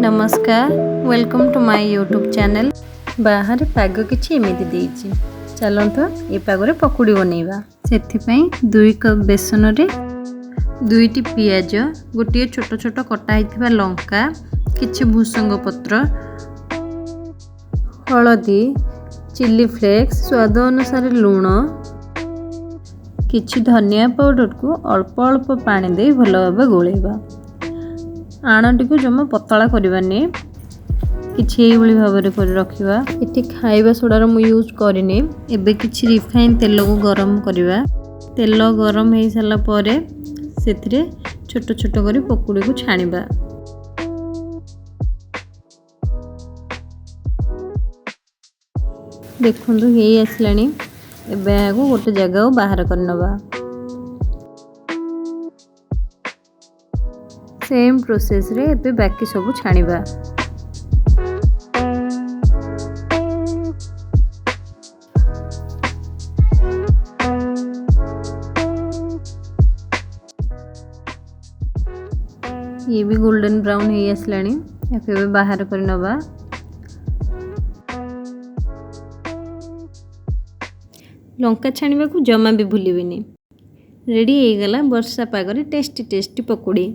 ନମସ୍କାର, welcome to my YouTube channel. ବାହାରେ ପାଗ କିଛି ଏମିତି ଦେଇଛି, ଚାଲନ୍ତୁ ଏ ପାଗରେ ପକୁଡ଼ି ବନେଇବା। ସେଥିପାଇଁ 2 କପ୍ ବେସନରେ 2ଟି ପିଆଜ, ଗୋଟିଏ ଛୋଟ ଛୋଟ କଟା ହେଇଥିବା ଲଙ୍କା, କିଛି ଭୃସଙ୍ଗ ପତ୍ର, ହଳଦୀ, ଚିଲି ଫ୍ଲେକ୍ସ, ସ୍ୱାଦ ଅନୁସାରେ ଲୁଣ, କିଛି ଧନିଆ ପାଉଡ଼ରକୁ ଅଳ୍ପ ଅଳ୍ପ ପାଣି ଦେଇ ଭଲ ଭାବେ ଗୋଳେଇବା। ଆଣଟିକୁ ଜମା ପତଳା କରିବାନି, କିଛି ଏଇଭଳି ଭାବରେ କରି ରଖିବା। ଏଠି ଖାଇବା ସୋଡ଼ାର ମୁଁ ୟୁଜ୍ କରିନି। ଏବେ କିଛି ରିଫାଇନ୍ ତେଲକୁ ଗରମ କରିବା। ତେଲ ଗରମ ହେଇସାରିଲା ପରେ ସେଥିରେ ଛୋଟ ଛୋଟ କରି ପକୁଡ଼ିକୁ ଛାଣିବା। ଦେଖନ୍ତୁ ହେଇ ଆସିଲାଣି। ଏବେ ଏହାକୁ ଗୋଟେ ଜାଗାକୁ ବାହାର କରିନେବା। ସେମ୍ ପ୍ରୋସେସ୍ରେ ଏବେ ବାକି ସବୁ ଛାଣିବା। ଇଏ ବି ଗୋଲ୍ଡେନ୍ ବ୍ରାଉନ୍ ହେଇ ଆସିଲାଣି, ଏହାକୁ ଏବେ ବାହାର କରି ନେବା। ଲଙ୍କା ଛାଣିବାକୁ ଜମା ବି ଭୁଲିବେନି। ରେଡ଼ି ହେଇଗଲା ବର୍ଷା ପାଗରେ ଟେଷ୍ଟି ଟେଷ୍ଟି ପକୁଡ଼ି।